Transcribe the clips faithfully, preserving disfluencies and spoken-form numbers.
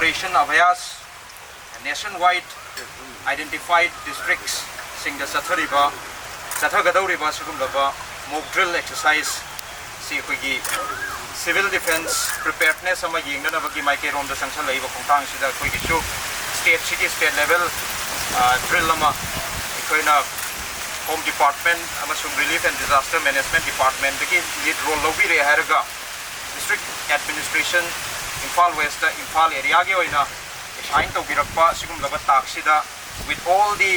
Nation Abhayas, nationwide identified districts ꯁꯤꯡꯗ ꯆꯠꯊꯔꯤꯕ, ꯆꯠꯊꯒꯗꯧꯔꯤꯕ ꯑꯁꯤꯒꯨꯝꯂꯕ mock drill exercise ꯁꯤ ꯑꯩꯈꯣꯏꯒꯤ civil defence preparedness ꯑꯃ ꯌꯦꯡꯅꯅꯕꯒꯤ ꯃꯥꯏꯀꯩꯔꯣꯝꯗ ꯆꯪꯁꯜꯂꯛꯏꯕ ꯈꯣꯡꯊꯥꯡꯁꯤꯗ ꯑꯩꯈꯣꯏꯒꯤꯁꯨ state ꯁꯤꯒꯤ state level drill ꯑꯃ ꯑꯩꯈꯣꯏꯅ Home Department ꯑꯃꯁꯨꯡ Relief and Disaster Management Department ꯇꯒꯤ lead role ꯂꯧꯕꯤꯔꯦ ꯍꯥꯏꯔꯒ district administration, Imphal West, Imphal area ꯒꯤ ꯑꯣꯏꯅ assign ꯇꯧꯕꯤꯔꯛꯄ ꯑꯁꯤꯒꯨꯝꯂꯕ ꯇꯥꯛꯁꯤꯗ with all the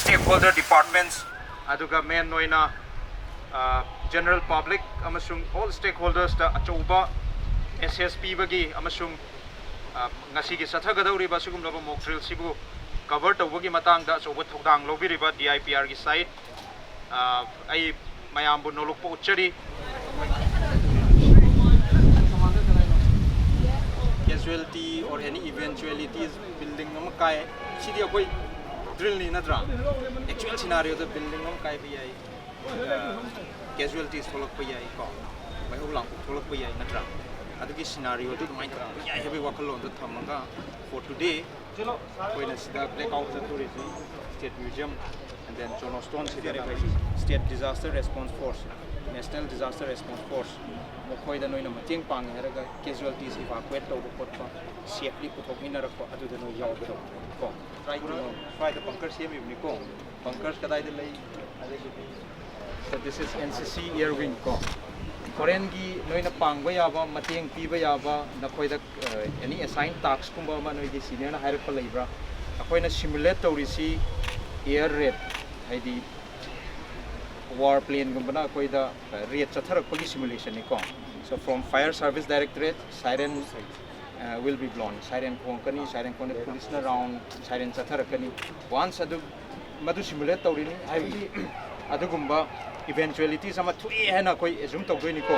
stakeholder departments, ꯑꯗꯨꯒ main ꯑꯣꯏꯅ general public ꯑꯃꯁꯨꯡ all stakeholders ꯇ ꯑꯆꯧꯕ message ꯄꯤꯕꯒꯤ ꯑꯃꯁꯨꯡ ꯉꯁꯤꯒꯤ ꯆꯠꯊꯒꯗꯧꯔꯤꯕ ꯑꯁꯤꯒꯨꯝꯂꯕ mock drill ꯁꯤꯕꯨ cover ꯇꯧꯕꯒꯤ ꯃꯇꯥꯡꯗ ꯑꯆꯧꯕ ꯊꯧꯗꯥꯡ ꯂꯧꯕꯤꯔꯤꯕ D I P R ꯒꯤ side ꯑꯩ ꯃꯌꯥꯝꯕꯨ ꯅꯣꯂꯨꯛꯄ ꯎꯠꯆꯔꯤ꯫ Casualty or any eventualities, building ꯑꯃ ꯀꯥꯏ, ꯁꯤꯗꯤ ꯑꯩꯈꯣꯏ drill ꯅꯤ ꯅꯠꯇ꯭ꯔꯥ? Actual scenario ꯗ building ꯑꯃ ꯀꯥꯏꯕ ꯌꯥꯏ, casualties ꯊꯣꯛꯂꯛꯄ ꯌꯥꯏ ꯀꯣ, ꯃꯩꯍꯧ ꯂꯥꯡꯄꯣꯛ ꯊꯣꯛꯂꯛꯄ ꯌꯥꯏ ꯅꯠꯇ꯭ꯔꯥ? ꯑꯗꯨꯒꯤ scenario ꯗꯨ ꯑꯗꯨꯃꯥꯏꯅ ꯇꯧꯔꯛꯄ ꯌꯥꯏ ꯍꯥꯏꯕꯒꯤ ꯋꯥꯈꯜꯂꯣꯟꯗꯣ ꯊꯝꯃꯒ for today ꯑꯩꯈꯣꯏꯅ ꯁꯤꯗ black out ꯆꯠꯊꯔꯤꯁꯤ State Museum and then John Stone ꯁꯤꯗ State Disaster Response Force, National Disaster Response Force ꯃꯈꯣꯏꯗ ꯅꯣꯏꯅ ꯃꯇꯦꯡ ꯄꯥꯡꯉꯦ ꯍꯥꯏꯔꯒ casualties evacuate ꯇꯧꯕ ꯈꯣꯠꯄ, safely ꯄꯨꯊꯣꯛꯃꯤꯟꯅꯔꯛꯄ ꯑꯗꯨꯗ ꯅꯣꯏ ꯌꯥꯎꯒꯗꯧꯕ ꯀꯣ꯫ Right now ꯁ꯭ꯋꯥꯏꯗ bunker ꯁꯦꯝꯃꯤꯕꯅꯤꯀꯣ, bunkers ꯀꯗꯥꯏꯗ ꯂꯩ, ꯑꯗꯒꯤꯗꯤ So this is N C C Air Wing ꯀꯣ꯫ Foreign ꯒꯤ ꯅꯣꯏꯅ ꯄꯥꯡꯕ ꯌꯥꯕ, ꯃꯇꯦꯡ ꯄꯤꯕ ꯌꯥꯕ, ꯅꯈꯣꯏꯗ any assign task ꯀꯨꯝꯕ ꯑꯃ ꯅꯣꯏꯒꯤ senior ꯅ ꯍꯥꯏꯔꯛꯄ ꯂꯩꯕ꯭ꯔꯥ? ꯑꯩꯈꯣꯏꯅ simulate ꯇꯧꯔꯤꯁꯤ air raid, ꯍꯥꯏꯗꯤ war plane ꯒꯨꯝꯕꯅ ꯑꯩꯈꯣꯏꯗ raid ꯆꯠꯊꯔꯛꯄꯒꯤ simulation ꯅꯤꯀꯣ꯫ So from Fire Service Directorate, siren will be blown, siren ꯈꯣꯡꯉꯛꯀꯅꯤ, siren ꯈꯣꯡꯉꯛꯑꯗꯤ police ꯅ round, siren ꯆꯠꯊꯔꯛꯀꯅꯤ꯫ Once ꯑꯗꯨ ꯃꯗꯨ simulate ꯇꯧꯔꯤꯅꯤ, ꯍꯥꯏꯕꯗꯤ ꯑꯗꯨꯒꯨꯝꯕ eventualities ꯑꯃ ꯊꯣꯛꯑꯦ ꯍꯥꯏꯅ ꯑꯩꯈꯣꯏ assume ꯇꯧꯗꯣꯏꯅꯤꯀꯣ꯫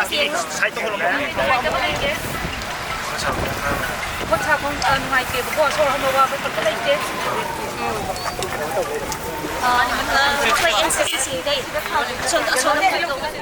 ꯁꯥꯏꯠꯇ ꯍꯣꯜꯂꯝꯃꯣ꯫ ꯅꯨꯡꯉꯥꯏꯇꯕ ꯂꯩꯇꯦ꯫ ꯄꯣꯠ ꯁꯥꯐꯝ, ꯑ, ꯅꯨꯡꯉꯥꯏꯇꯦꯕꯀꯣ, ꯁꯣꯔ ꯍꯣꯟꯕ ꯋꯥꯕ ꯈꯣꯠꯄ ꯂꯩꯇꯦ꯫ ꯎꯝ꯫ ꯑ, ꯑꯩꯈꯣꯏ ꯑꯦꯟ ꯁꯤ ꯁꯤ ꯁꯤꯗꯩ ꯑꯁꯣꯝꯗ, ꯑꯁꯣꯝꯗ ꯇꯧꯕꯁꯦ꯫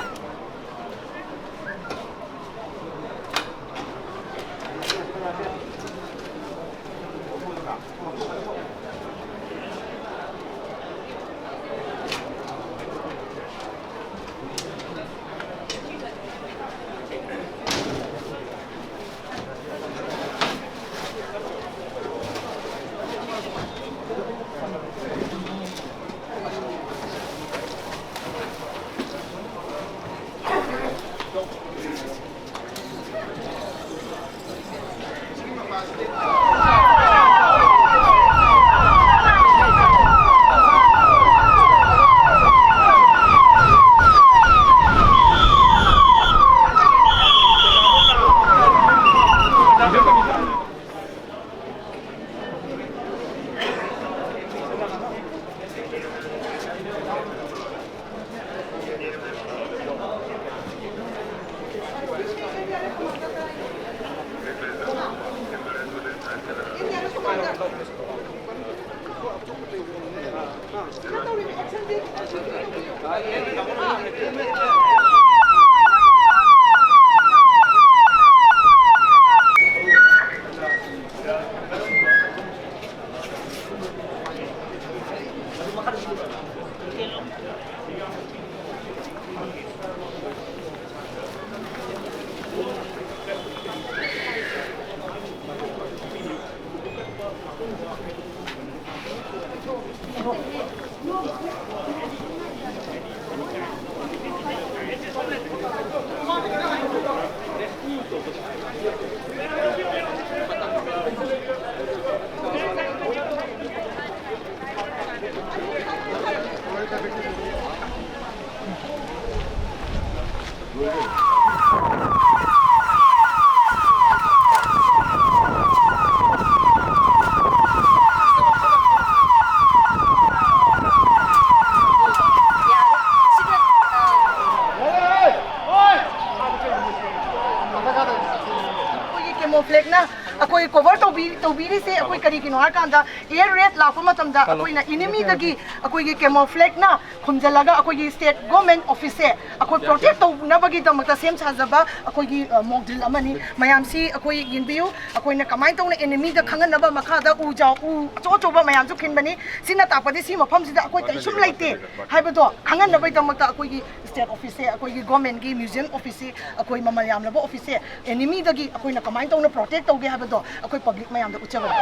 ꯑꯩꯈꯣꯏ ꯀꯣꯚꯔ ꯇꯧꯕꯤ ꯇꯧꯕꯤꯔꯤꯁꯦ ꯑꯩꯈꯣꯏ ꯀꯔꯤꯒꯤꯅꯣ ꯍꯥꯏꯔꯀꯥꯟꯗ, ꯑꯦꯌꯔ ꯔꯦꯠ ꯂꯥꯛꯄ ꯃꯇꯝꯗ ꯑꯩꯈꯣꯏꯅ ꯏꯅꯤꯃꯤꯗꯒꯤ ꯑꯩꯈꯣꯏꯒꯤ ꯀꯦꯃꯣꯐ꯭ꯂꯦꯛꯅ ꯈꯨꯝꯖꯤꯜꯂꯒ ꯑꯩꯈꯣꯏꯒꯤ ꯁ꯭ꯇꯦꯠ ꯒꯣꯔꯃꯦꯟ ꯑꯣꯐꯤꯁꯁꯦ ꯑꯩꯈꯣꯏ ꯄ꯭ꯔꯣꯇꯦꯛ ꯇꯧꯅꯕꯒꯤꯗꯃꯛꯇ ꯁꯦꯝ ꯁꯥꯖꯕ ꯑꯩꯈꯣꯏꯒꯤ ꯃꯣꯛ ꯗ꯭ꯔꯤꯜ ꯑꯃꯅꯤ꯫ ꯃꯌꯥꯝꯁꯤ ꯑꯩꯈꯣꯏ ꯌꯦꯡꯕꯤꯌꯨ, ꯑꯩꯈꯣꯏꯅ ꯀꯃꯥꯏꯅ ꯇꯧꯅ ꯑꯦꯅꯤꯃꯤꯗ ꯈꯪꯍꯟꯅꯕ ꯃꯈꯥꯗ ꯎ ꯖꯥꯎ ꯎ ꯑꯆꯧ ꯑꯆꯧꯕ ꯃꯌꯥꯝꯁꯨ ꯈꯤꯟꯕꯅꯤ꯫ ꯁꯤꯅ ꯇꯥꯛꯄꯗꯤ ꯁꯤ ꯃꯐꯝꯁꯤꯗ ꯑꯩꯈꯣꯏ ꯀꯩꯁꯨꯝ ꯂꯩꯇꯦ ꯍꯥꯏꯕꯗꯣ ꯈꯪꯍꯟꯅꯕꯒꯤꯗꯃꯛꯇ ꯑꯩꯈꯣꯏꯒꯤ ꯁ꯭ꯇꯦꯠ ꯑꯣꯐꯤꯁꯁꯦ, ꯑꯩꯈꯣꯏꯒꯤ ꯒꯣꯔꯃꯦꯟꯒꯤ ꯃ꯭ꯌꯨꯖꯤꯌꯝ ꯑꯣꯐꯤꯁꯁꯦ, ꯑꯩꯈꯣꯏ ꯃꯃꯜ ꯌꯥꯝꯂꯕ ꯑꯣꯐꯤꯁꯁꯦ ꯑꯦꯅꯤꯃꯤꯗꯒꯤ ꯑꯩꯈꯣꯏꯅ ꯀꯃꯥꯏꯅ ꯇꯧꯅ ꯄ꯭ꯔꯣꯇꯦꯛ ꯇꯧꯒꯦ ꯍꯥꯏꯕꯗꯣ ꯑꯩꯈꯣꯏ ꯄꯕ꯭ꯂꯤꯛ ꯃꯌꯥꯝꯗ ꯎꯠꯆꯕꯅꯤ꯫